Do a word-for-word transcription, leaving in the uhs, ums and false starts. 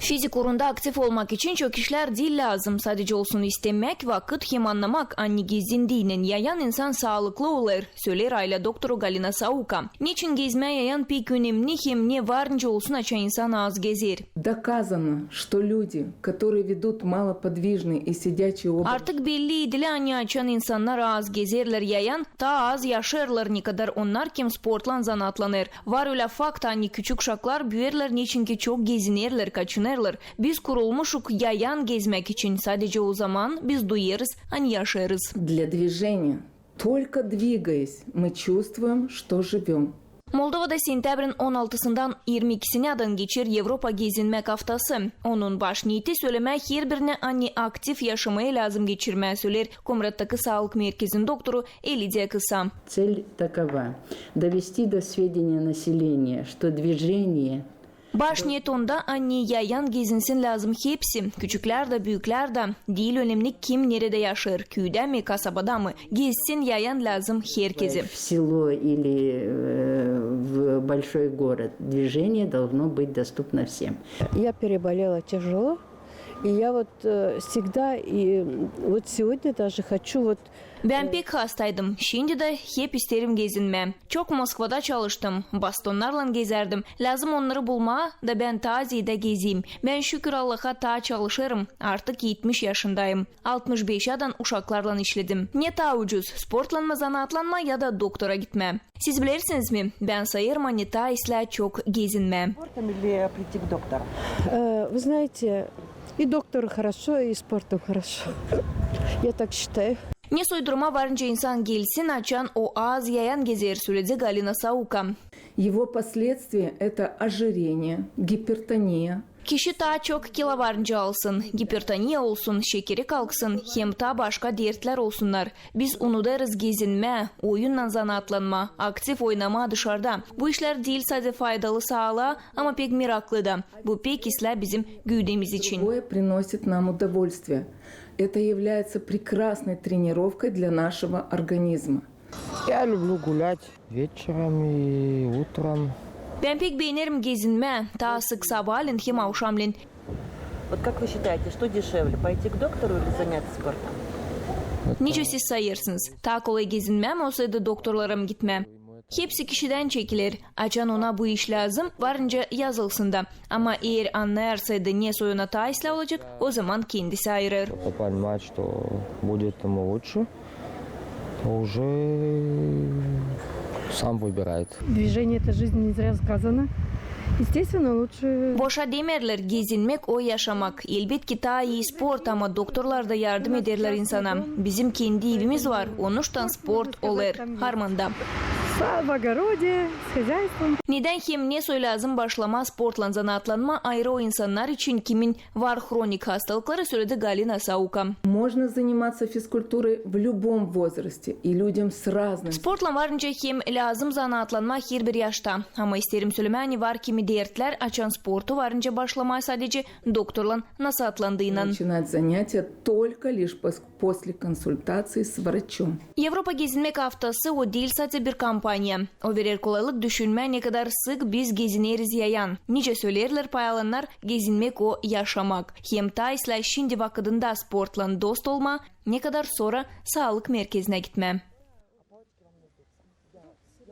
Fizik uurunda aktiv olmak için çok işlär diil lääzım. Sadecä olsun istemäk, vakıt hem annamak, ani gezindiinän yayan insan saalıklı olêr, söleer aylä doktoru Galina Sauka. Neçin gezmää yayan pek önemni hem ne var nicä olsun, açan insan az gezer? Доказано, что люди, которые ведут малоподвижный и сидячий образ... Artık belli edilä, ani açan insannar az gezerlär yayan, taa az yaşêêrlar, nekadar onnar, kim sportlan zanaatlanêr. Var ölä fakt, ani küçük uşaklar büüyerlär, neçinki çok gezinerlär, kaçınêrlar. Biz kurulmuşuk yayan gezmäk için, sadecä ozaman biz duyêrız, ani yaşêêrız. Для движения. Только двигаясь, мы чувствуем, что живём. Moldovada sentäbrinin on altısından irmi ikisinädän geçer Evropa gezinmäk aftası. Onun baş neeti sölemää herbirinä, ani aktiv yaşamayı lääzım geçirmää, söleer Komrattaki saalık merkezin doktoru Elidiya Kısa. Цель такова: довести до сведения населения, что движение... Baş neet onda, ani yayan gezinsin lääzım hepsi, küçüklär dä, büüklär dä, diil önemni, kim neredä yaşêêr, küüdä mi, kasabada mı, gezsin yayan lääzım herkezi. В село или, э, в большой город, движение должно быть доступно всем. Я переболела тяжело, и я вот, э, всегда, и вот сегодня даже хочу вот... Bän pek hastaydım, şindi dä hep isteerim gezinmää. Çok Moskvada çalıştım, bastonnarlan gezärdim. Lääzım onnarı bulmaa, da bän taa zeedä gezeyim. Bän, şükür Allaha, taa çalışêrım, artık etmiş yaşındayım. Altmış beşädän uşaklarlan işledim. Ne taa ucuz, sportlanma, zanaatlanma ya da doktora gitmää? Siz bilersiniz mi, bän sayêrım, ani taa islää çok gezinmää. Спортом или прийти к доктору? Э, вы знаете, и доктору хорошо, и спортом хорошо. Я так считаю. Ne soy duruma varınca insan gelsin, açan o az yayan gezer, söledi Galina Sauka. Его последствия — это ожирение, гипертония. Kişi taa çok kilo varınca alsın, gipertoniya olsun, şekeri kalksın, hem taa başka dertlär olsunnar. Biz unudêrız gezinmää, oyunnan zanaatlanmaa, aktiv oynamaa dışarda. Bu işlär diil sade faydalı saalaa, ama pek meraklı da. Bu pek islää bizim güüdemiz için. Другое приносит нам удовольствие. Это является прекрасной тренировкой для нашего организма. Я люблю гулять вечером и утром. Bän pek beenerim gezinmää, taa sık sabaalän hem avşamlän. Вот как вы считаете, что дешевле, пойти к доктору или заняться спортом? Nicä siz sayêrsınız, taa kolay gezinmää mi, osaydı doktorlara mı gitmää? Hepsi kişidän çekiler. Açan ona bu iş lääzım, varınca yazılsın da. Ama eer annêêrsaydı, ne soy ona taa islää olacek, ozaman kendisi ayırêr. Кто понимает, что будет ему лучше, то уже сам выбирает. Движение — это жизнь, не зря сказано. Естественно, лучше. Boşa demerlär, gezinmäk o yaşamak. Elbetki, taa ii sport, ama doktorlar da yardım ederlär insana. Bizim kendi evimiz var, onuştan sport olêr harmanda. Сад в огороде, с хозяйством. Nedän hem ne soy lääzım başlamaa sportlan zanaatlanmaa, ayırı o insannar için, kimin var hronik hastalıkları, söledi Galina Sauka. Можно заниматься физкультурой в любом возрасте, и людям с разным. Sportlan varınca hem lääzım zanaatlanmaa herbir yaşta. Ama isteerim sölemää, ani var kimi dertlär, açan sportu varınca başlamaa sadecä doktorlan nasaatlandıynan. Начинать занятия только лишь пос-, после консультации с врачом. Evropa gezinmäk aftası o diil sade bir kampaniya. O verer kolaylık düşünmää, nekadar sık biz gezineriz yayan. Nicä söleerlär paylannar, gezinmäk o yaşamak. Hem taa islää şindi vakıdında sportlan dost olmaa, nekadar sora saalık merkezinä gitmää.